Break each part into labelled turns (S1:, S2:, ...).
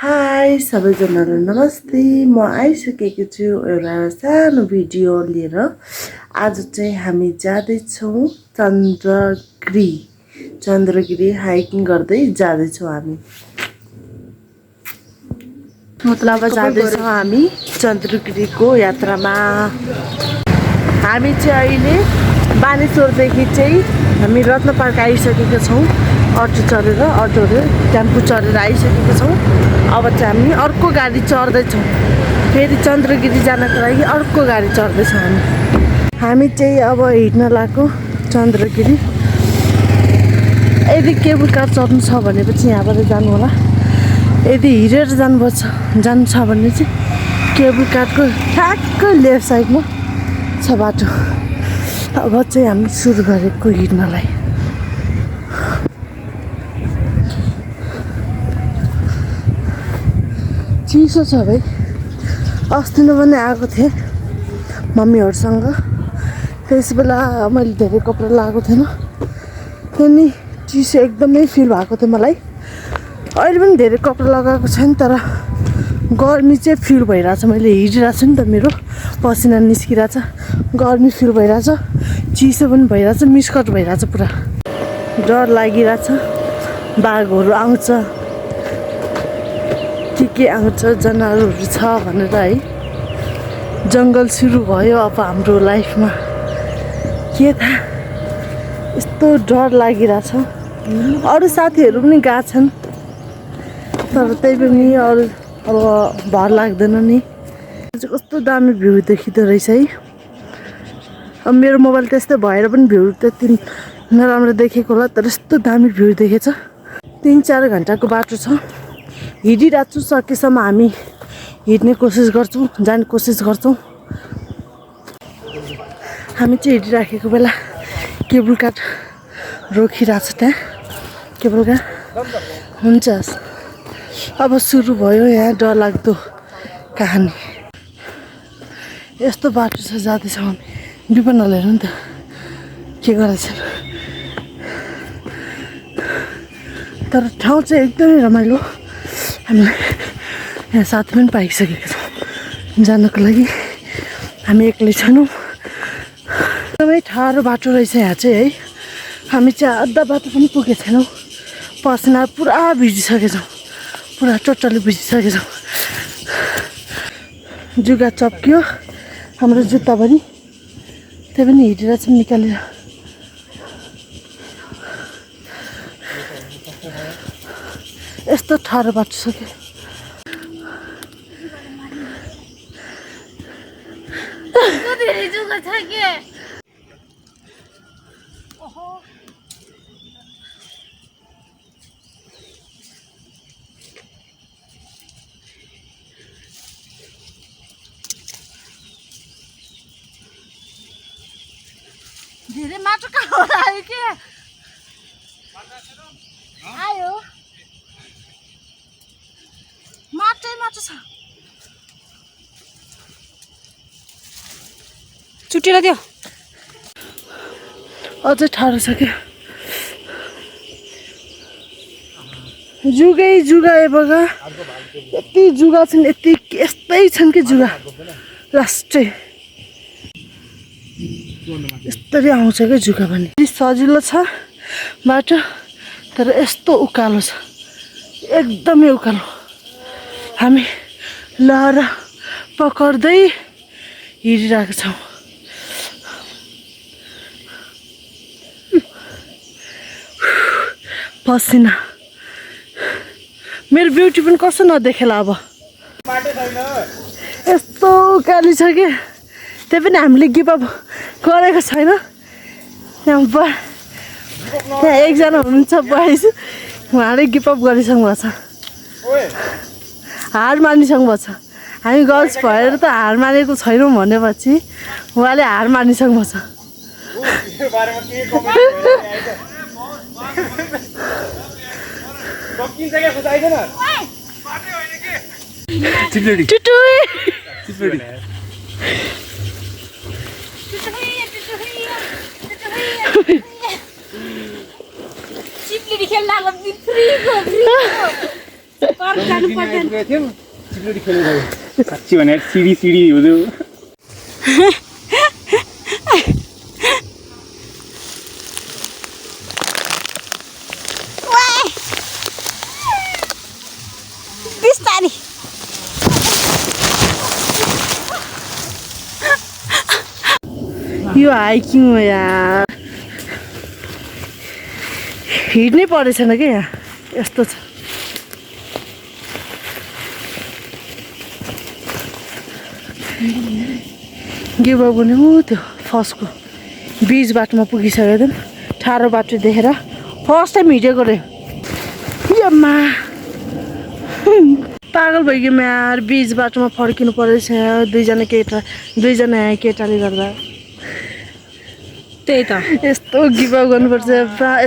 S1: High सबैजनालाई नमस्ते। म आइसकेको छु एउटा सानो भिडियो लिएर। आज चाहिँ हामी जाँदैछौँ चन्द्रगिरी हाइकिङ गर्दै जाँदैछौँ हामी। मतलब जाँदैछौँ हामी चन्द्रगिरीको यात्रामा। हामी चाहिँ अहिले बानेश्वरदेखि चाहिँ हामी रत्न पार्क आइसकेका छौँ। अटो टेम्पो चढेर आइसकेका छौँ। अब चाहिँ हामी अर्को गाडी चढ्दैछौँ। फेरि चन्द्रगिरी जानको लागि अर्को गाडी चढ्दैछौँ हामी चाहिँ अब हिँड्न लागेको चन्द्रगिरी। यदि केबल कार चढ्नु छ भनेपछि यहाँबाट जानु होला। यदि हिँडेर जानु छ भने चाहिँ केबल कारको ठ्याक्कै लेफ्ट साइडमा छ बाटो। अब चाहिँ हामी सुरु गरेको हिँड्नलाई। चिसो छ भाइ। अस्ति नै पनि आएको थिएँ मम्मीहरूसँग। त्यस बेला मैले धेरै कपडा लगाएको थिएन। त्यहाँदेखि चिसो एकदमै फिल भएको थियो मलाई। अहिले पनि धेरै कपडा लगाएको छैन, तर गर्मी चाहिँ फिल भइरहेछ। मैले हिँडिरहेको छु नि त, मेरो पसिना निस्किरहेछ, गर्मी फिल भइरहेछ, चिसो पनि भइरहेछ, मिसकट भइरहेछ। पुरा डर लागिरहेछ। बाघहरू आउँछ के आउँछ, जनावरहरू छ भनेर है। जङ्गल सुरु भयो अब हाम्रो लाइफमा। के थाहा, यस्तो डर लागिरहेछ। अरू साथीहरू पनि गएको छन्, तर त्यही पनि अरू अब भर लाग्दैन नि। कस्तो दामी भ्यू देखिँदो रहेछ है। अब मेरो मोबाइल त्यस्तै भएर पनि भ्यू त्यति नराम्रो देखेको होला, तर यस्तो दामी भ्यू देखेछ। 3-4 घन्टाको बाटो छ। हिँडिरहेको छु, सकेसम्म हामी हिँड्ने कोसिस गर्छौँ, जाने कोसिस गर्छौँ। हामी चाहिँ हिँडिराखेको बेला केबल कार रोकिरहेको छ। त्यहाँ केबल कार हुन्छ। अब सुरु भयो यहाँ डरलाग्दो कहानी। यस्तो बाटो छ जाँदैछौँ हामी। विपनल हेर्नु नि त के गरेछ। तर ठाउँ चाहिँ एकदमै रमाइलो। हामीलाई यहाँ साथी पनि पाइसकेको छ जानको लागि। हामी एक्लै छैनौँ। एकदमै ठाडो बाटो रहेछ यहाँ चाहिँ है। हामी चाहिँ आधा बाटो पनि पुगेको छैनौँ। पसिना पुरा भिजिसकेछौँ, पुरा टोटली भिजिसकेछौँ। जुगा चप्क्यो हाम्रो जुत्ताभरि, त्यही पनि हिँडिरहेछौँ निकालेर। यस्तो ठाडो बाटो छ कि धेरै माटो कहाँबाट आयो के आयो। माटो छ।
S2: छुट्टिएर दियो।
S1: अझै ठाडो छ क्या। जुगा बगा यति जुगा छन्, यस्तै छन् कि जुगा लास्टै यस्तरी आउँछ क्या जुगा पनि। सजिलो छ बाटो, तर यस्तो उकालो छ, एकदमै उकालो। हामी लहरा पक्र्दै हिँडिरहेको छौँ। पसिना मेरो ब्युटी पनि कसो नदेखेला। अब यस्तो उकाली छ कि त्यही पनि हामीले गिभ अप गरेको छैन। त्यहाँ एकजना हुनुहुन्छ बोइज, उहाँले गिभ अप गरिसक्नु भएको छ, हार मानिसक्नु भएको छ। हामी गर्ल्स भएर त हार मानेको छैनौँ भनेपछि उहाँले हार मानिसक्नु भएको छ।
S2: साँच्ची भने सिडी सिडी हुँदो
S3: बिस्तारी
S1: यो हाइकिङ हो यार हिँड्नै परेछन् क्या यहाँ यस्तो छ गिभ अप गर्ने हो त्यो फर्स्टको बिच बाटोमा पुगिसकेको थियौँ ठाडो बाटो देखेर फर्स्ट टाइम हिँडेको रे यम्मा पागल भइगयो यार बिच बाटोमा फर्किनु परेछ दुईजना केटाले गर्दा
S3: त्यही त
S1: यस्तो गिभ अप गर्नुपर्छ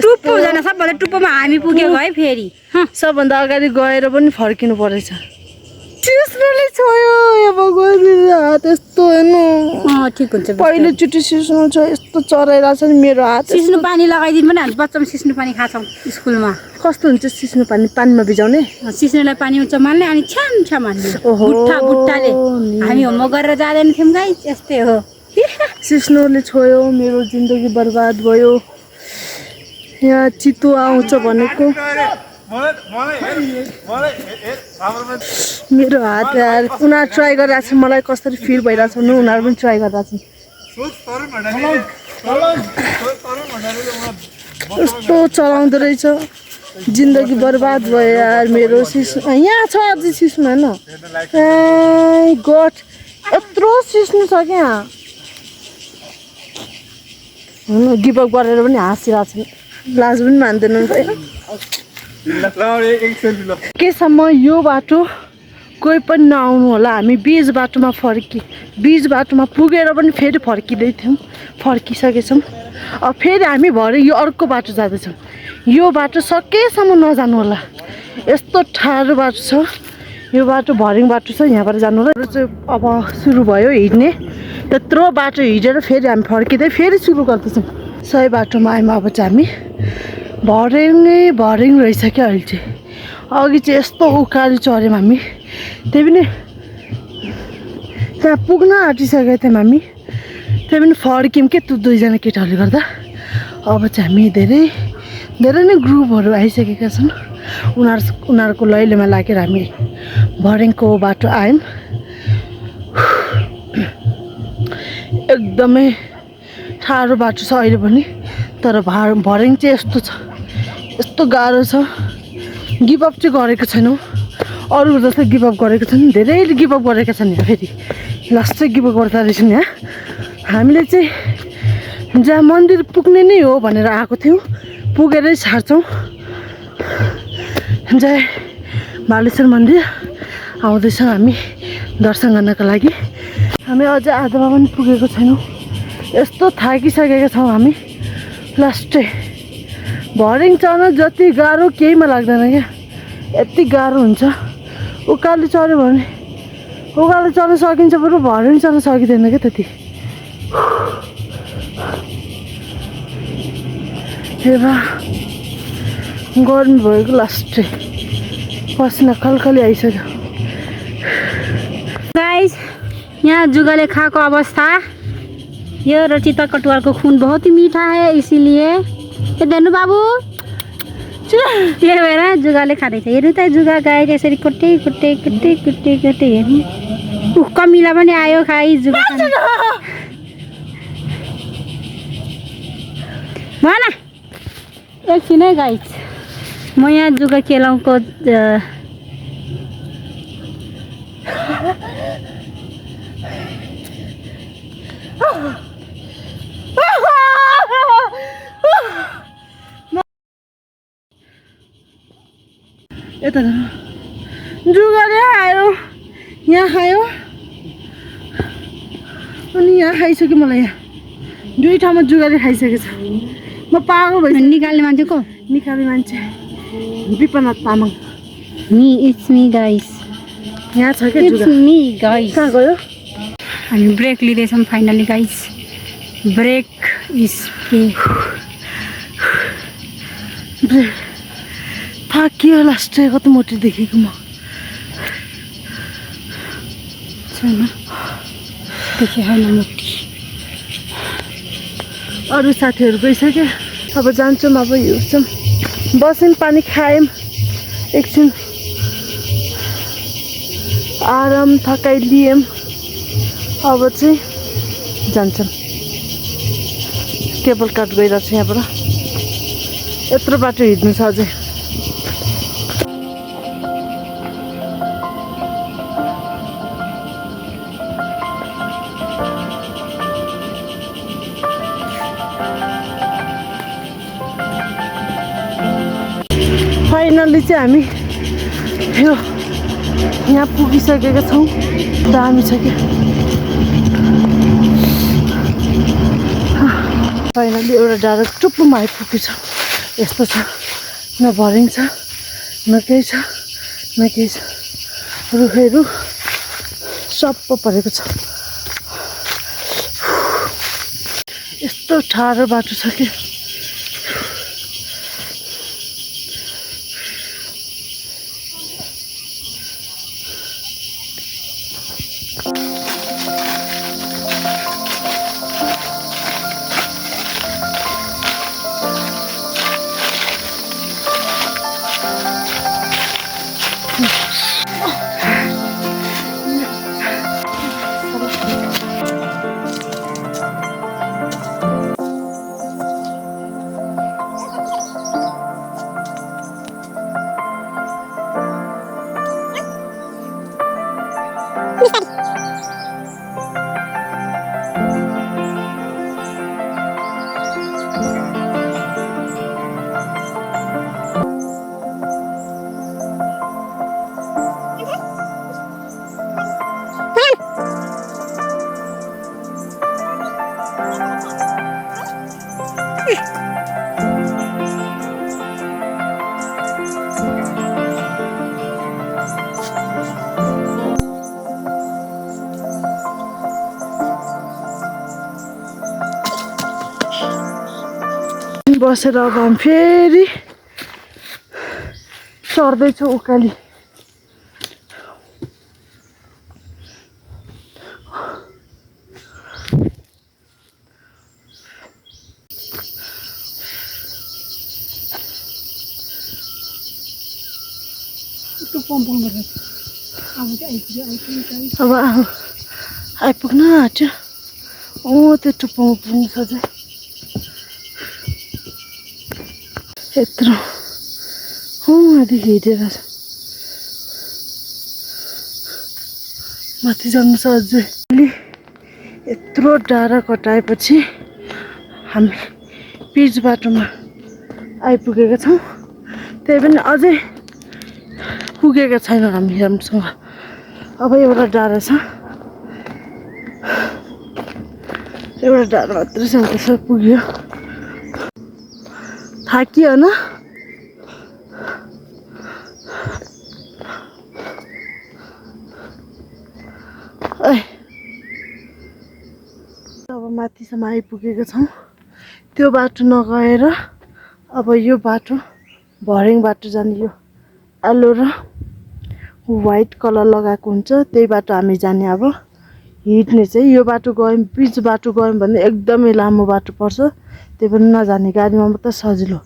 S3: टुप्पो हुँदैन सबभन्दा टुप्पोमा हामी पुगेको है फेरि
S1: सबभन्दा अगाडि गएर पनि फर्किनु परेछ सिस्नोले छोयो यो भगवान् मेरो हात यस्तो हेर्नु
S3: ठिक हुन्छ
S1: पहिलोचोटि सिस्नो छ यस्तो चराइरहेछ नि मेरो हात
S3: सिस्नु पानी लगाइदिनु पनि हामी बच्चामा सिस्नु पानी खान्छौँ स्कुलमा
S1: कस्तो हुन्छ सिस्नो पानी पानीमा भिजाउने
S3: सिस्नुलाई पानी उचाल्ने अनि छ्याम छ्याम हाल्ने बुट्टाले हामी होमवर्क गरेर जाँदैन थियौँ गाई यस्तै हो
S1: सिस्नोले छोयो मेरो जिन्दगी बर्बाद भयो यहाँ चितुवा आउँछ भनेको मेरो हात यार उनीहरू ट्राई गरिरहेको छ मलाई कसरी फिल भइरहेको छ उनीहरू पनि ट्राई गरिरहेको छ यस्तो चलाउँदो रहेछ जिन्दगी बर्बाद भयो यार मेरो सिस्नो यहाँ छ अझै सिस्नो होइन ए गड यत्रो सिस्नो छ क्या गिभ अप गरेर पनि हाँसिरहेको छ लाज पनि मान्दैनन् केसम्म यो बाटो कोही पनि नआउनु होला हामी बिच बाटोमा पुगेर पनि फेरि फर्किँदै थियौँ फर्किसकेछौँ अब फेरि हामी भरे यो अर्को बाटो जाँदैछौँ यो बाटो सकेसम्म नजानु होला यस्तो ठाडो बाटो छ यो बाटो भरिङ बाटो छ यहाँबाट जानु होला चाहिँ अब सुरु भयो हिँड्ने त्यत्रो बाटो हिँडेर फेरि हामी फर्किँदै फेरि सुरु गर्दैछौँ सही बाटोमा आयौँ अब चाहिँ हामी भरिङ रहेछ क्या अहिले चाहिँ अघि चाहिँ यस्तो उकालो चढ्यौँ हामी त्यही पनि त्यहाँ पुग्न आँटिसकेको थियौँ हामी त्यही पनि फर्क्यौँ के त्यो दुईजना केटाहरूले गर्दा अब चाहिँ हामी धेरै नै ग्रुपहरू आइसकेका छन् उनीहरूको लैलेमा लागेर हामी भरिङको बाटो आयौँ एकदमै ठाडो बाटो छ अहिले पनि तर भरिङ चाहिँ यस्तो छ यस्तो गाह्रो छ गिभ अप चाहिँ गरेको छैनौँ अरू जस्तो गिभ अप गरेको छन् धेरैले गिभ अप गरेका छन् यहाँ फेरि लास्ट चाहिँ गिभ अप गर्दा रहेछन् यहाँ हामीले चाहिँ जहाँ मन्दिर पुग्ने नै हो भनेर आएको थियौँ पुगेरै छाड्छौँ जय बालेश्वर मन्दिर आउँदैछौँ हामी दर्शन गर्नको लागि हामी अझै आधामा पनि पुगेको छैनौँ यस्तो थाकिसकेका छौँ हामी लास्टै भरिङ चढ्न जति गाह्रो केहीमा लाग्दैन क्या यति गाह्रो हुन्छ उकालो चढ्यो भने उकालो चढ्न सकिन्छ बरु भरिङ चढ्न सकिँदैन क्या त्यति गर्मी भएको लास्टै पसिना खलखली आइसक्यो
S3: गाइस यहाँ जुगाले खाएको अवस्था ये रचिता कटवाल को खून बहुत ही मीठा है इसीलिए ये देनु बाबू ये मेरा जुगाले खाँदै छ हेर्नु त जुगा गाई यसरी कुट्टे कुट्टे कुट्टे कुट्टे कुट्टे हेर्नु कमिला पनि आयो खाइ जुगा भन एकछिन है गाइस म यहाँ जुगा केलाउँको
S1: यता जुगाले आयो यहाँ खायो अनि यहाँ खाइसक्यो मलाई यहाँ दुई ठाउँमा जुगाले खाइसकेको छ म पागल भइसक्यो
S3: निकाल्ने मान्छे को
S1: निकाल्ने मान्छे Bipnath Tamang
S3: it's me guys
S1: यहाँ छ क्या जुगा
S3: मी गाइस
S1: कहाँ गयो
S3: हामी ब्रेक लिँदैछौँ फाइनली गाइस ब्रेक इज
S1: थाकियो लास्ट कति मोटी देखेको म
S3: छैन देखि होइन मुक्ति
S1: अरू साथीहरू गइसक्यो अब जान्छौँ अब हिउँछौँ बस्यौँ पानी खायौँ एकछिन आराम थकाइ लियौँ अब चाहिँ जान्छौँ केबल कार्ट गइरहेको छ यहाँबाट यत्रो बाटो हिँड्नु छ अझै फाइनल्ली चाहिँ हामी यो यहाँ पुगिसकेका छौँ दामी छ क्या फाइनल्ली एउटा डाँडा टुप्पोमा आइपुगेको छ यस्तो छ न भरिङ छ न केही छ न केही छ रुखहरू सप्प परेको छ यस्तो ठाडो बाटो छ कि बसेर अब हामी फेरि चढ्दैछु उकाली अब आइपुग्न आँट्यो त्यो टुप्पोमा पुग्नु छ चाहिँ यत्रो माथि हिँडेर माथि जानु छ अझै यत्रो डाँडा कटाएपछि हामी पिच बाटोमा आइपुगेका छौँ त्यही पनि अझै पुगेका छैनौँ हामी राम्रोसँग अब एउटा डाँडा छ एउटा डाँडा मात्रै छ त्यसो पुग्यो थाकियो न अब माथिसम्म आइपुगेको छौँ त्यो बाटो नगएर अब यो बाटो भरेङ बाटो जाने यो येलो र व्हाइट कलर लगाएको हुन्छ त्यही बाटो हामी जाने अब हिँड्ने चाहिँ यो बाटो गयौँ पिच बाटो गयौँ भने एकदमै लामो बाटो पर्छ त्यही पनि नजाने गाडीमा मात्रै सजिलो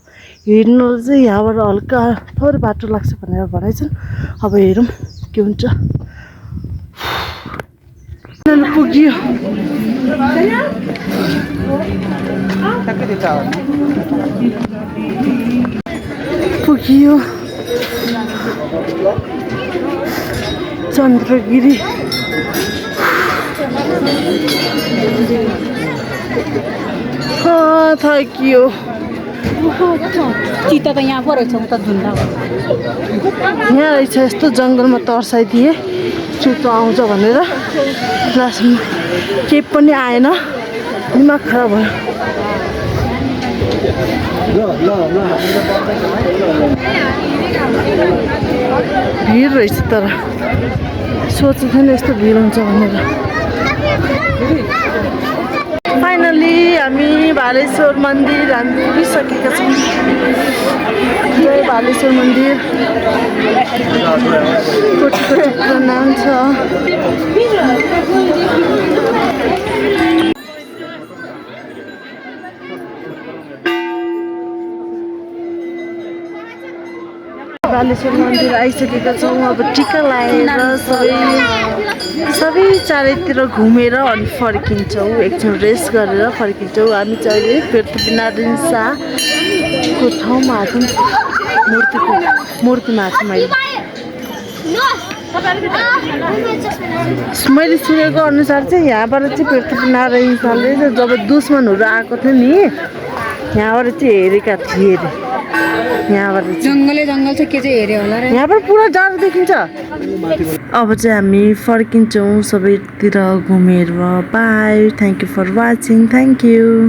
S1: हिँड्नु चाहिँ यहाँबाट हल्का थोरै बाटो लाग्छ भनेर भनेछन् अब हेरौँ के हुन्छ पुग्यो पुग्यो चन्द्रगिरी थाकियो
S3: चिता त यहाँ पो रहेछ उता झुन्डा
S1: यहाँ रहेछ यस्तो जङ्गलमा तर्साइदिए चुतो आउँछ भनेर लास्टमा केही पनि आएन दिमाग खराब भयो भिड रहेछ तर सोचेको थिएन यस्तो भिड हुन्छ भनेर फाइनली हामी भालेश्वर मन्दिर हामी पुगिसकेका छौँ जय भालेश्वर मन्दिर कोटी कोटी प्रणाम बालेश्वर मन्दिर आइसकेका छौँ। अब टिका लगाएर सबै चारैतिर घुमेर अनि फर्किन्छौँ। एकछिन रेस्ट गरेर फर्किन्छौँ। हामी चाहिँ अहिले पृथ्वीनारायण शाहको ठाउँमा छौँ। मूर्तिमा छौँ अहिले। मैले सुनेको अनुसार चाहिँ यहाँबाट चाहिँ पृथ्वीनारायण शाहले जब दुश्मनहरू आएको थियो नि यहाँबाट चाहिँ हेरेका थिए अरे। यहाँबाट
S3: जङ्गल छ के चाहिँ हेऱ्यो होला र
S1: यहाँबाट पुरा डाँडा देखिन्छ। अब चाहिँ हामी फर्किन्छौँ सबैतिर घुमेर। Bye, thank you for watching, thank you.